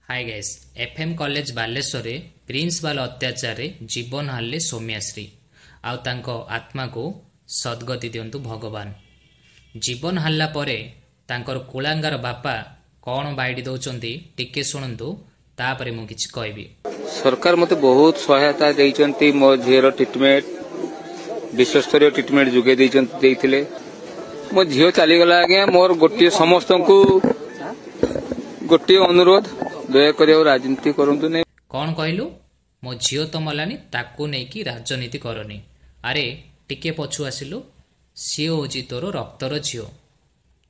ହାଏ guys, FM college ବାଲେଶ୍ୱରରେ principal ଅତ୍ୟାଚାରରେ ଜୀବନ ହାରିଲେ ସୌମ୍ୟାଶ୍ରୀ। ଆଉ ତାଙ୍କ ଆତ୍ମାକୁ ସଦ୍ଗତି ଦିଅନ୍ତୁ ଭଗବାନ। ଜୀବନ ହାରିଲା ପରେ ତାଙ୍କର କୁଳାଙ୍ଗାର ବାପା କ'ଣ ବାଇଡ଼ି ଦେଉଛନ୍ତି ଟିକେ ଶୁଣନ୍ତୁ, ତାପରେ ମୁଁ କିଛି କହିବି। ସରକାର ମୋତେ ବହୁତ ସହାୟତା ଦେଇଛନ୍ତି। ମୋ ଝିଅର ଟ୍ରିଟମେଣ୍ଟ, ବିଶ୍ୱସ୍ତରୀୟ ଟ୍ରିଟମେଣ୍ଟ ଯୋଗାଇ ଦେଇଛନ୍ତି, ଦେଇଥିଲେ। ମୋ ଝିଅ ଚାଲିଗଲା ଆଜ୍ଞା। ମୋର ଗୋଟିଏ ସମସ୍ତଙ୍କୁ ଗୋଟିଏ ଅନୁରୋଧ, ଦୟାକରି ଆଉ ରାଜନୀତି କରନ୍ତୁ ନାହିଁ। କ'ଣ କହିଲୁ? ମୋ ଝିଅ ତ ମଲାନି, ତାକୁ ନେଇକି ରାଜନୀତି କରନି। ଆରେ ଟିକେ ପଛୁ ଆସିଲୁ, ସିଏ ହେଉଛି ତୋର ରକ୍ତର ଝିଅ,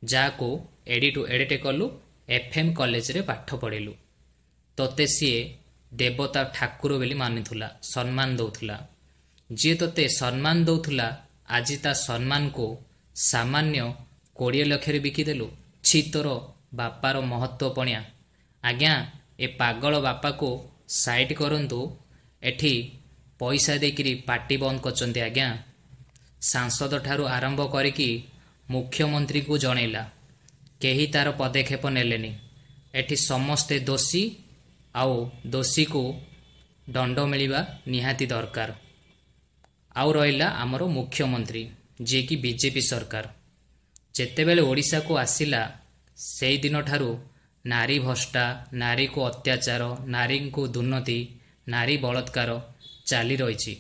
ଯାହାକୁ ଏଡ଼ିଟୁ ଏଡ଼େଟେ କଲୁ, ଏଫ୍ଏମ୍ କଲେଜରେ ପାଠ ପଢ଼ିଲୁ। ତୋତେ ସିଏ ଦେବତା ଠାକୁର ବୋଲି ମାନୁଥିଲା, ସମ୍ମାନ ଦେଉଥିଲା। ଯିଏ ତୋତେ ସମ୍ମାନ ଦେଉଥିଲା, ଆଜି ତା ସମ୍ମାନକୁ ସାମାନ୍ୟ 20 ଲକ୍ଷରେ ବିକିଦେଲୁ। ଛି, ତୋର ବାପାର ମହତ୍ଵ ପଣିଆ। ଆଜ୍ଞା, ଏ ପାଗଳ ବାପାକୁ ସାଇଡ୍ କରନ୍ତୁ। ଏଠି ପଇସା ଦେଇକିରି ପାଟି ବନ୍ଦ କରିଛନ୍ତି ଆଜ୍ଞା। ସାଂସଦ ଠାରୁ ଆରମ୍ଭ କରିକି ମୁଖ୍ୟମନ୍ତ୍ରୀଙ୍କୁ ଜଣେଇଲା, କେହି ତାର ପଦକ୍ଷେପ ନେଲେନି। ଏଠି ସମସ୍ତେ ଦୋଷୀ, ଆଉ ଦୋଷୀକୁ ଦଣ୍ଡ ମିଳିବା ନିହାତି ଦରକାର। ଆଉ ରହିଲା ଆମର ମୁଖ୍ୟମନ୍ତ୍ରୀ, ଯିଏକି ବିଜେପି ସରକାର ଯେତେବେଳେ ଓଡ଼ିଶାକୁ ଆସିଲା, ସେଇଦିନଠାରୁ ନାରୀ ଭ୍ରଷ୍ଟା, ନାରୀକୁ ଅତ୍ୟାଚାର, ନାରୀଙ୍କୁ ଦୁର୍ନୀତି, ନାରୀ ବଳାତ୍କାର ଚାଲି ରହିଛି।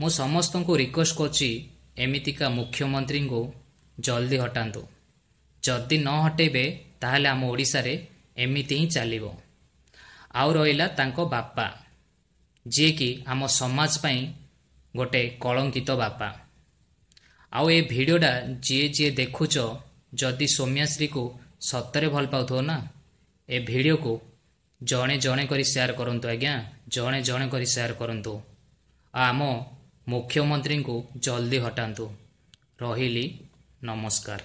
ମୁଁ ସମସ୍ତଙ୍କୁ ରିକ୍ୱେଷ୍ଟ କରୁଛି, ଏମିତିକା ମୁଖ୍ୟମନ୍ତ୍ରୀଙ୍କୁ ଜଲ୍ଦି ହଟାନ୍ତୁ। ଯଦି ନ ହଟେଇବେ, ତାହେଲେ ଆମ ଓଡ଼ିଶାରେ ଏମିତି ହିଁ ଚାଲିବ। ଆଉ ରହିଲା ତାଙ୍କ ବାପା, ଯିଏକି ଆମ ସମାଜ ପାଇଁ ଗୋଟେ କଳଙ୍କିତ ବାପା। ଆଉ ଏ ଭିଡ଼ିଓଟା ଯିଏ ଯିଏ ଦେଖୁଛ, ଯଦି ସୌମ୍ୟାଶ୍ରୀକୁ ସତରେ ଭଲ ପାଉଥିବ ନା, ଏ ଭିଡ଼ିଓକୁ ଜଣେ ଜଣେ କରି ସେୟାର କରନ୍ତୁ ଆଜ୍ଞା, ଜଣେ ଜଣେ କରି ସେୟାର କରନ୍ତୁ। ଆଉ ଆମ ମୁଖ୍ୟମନ୍ତ୍ରୀଙ୍କୁ ଜଲ୍ଦି ହଟାନ୍ତୁ। ରହିଲି, ନମସ୍କାର।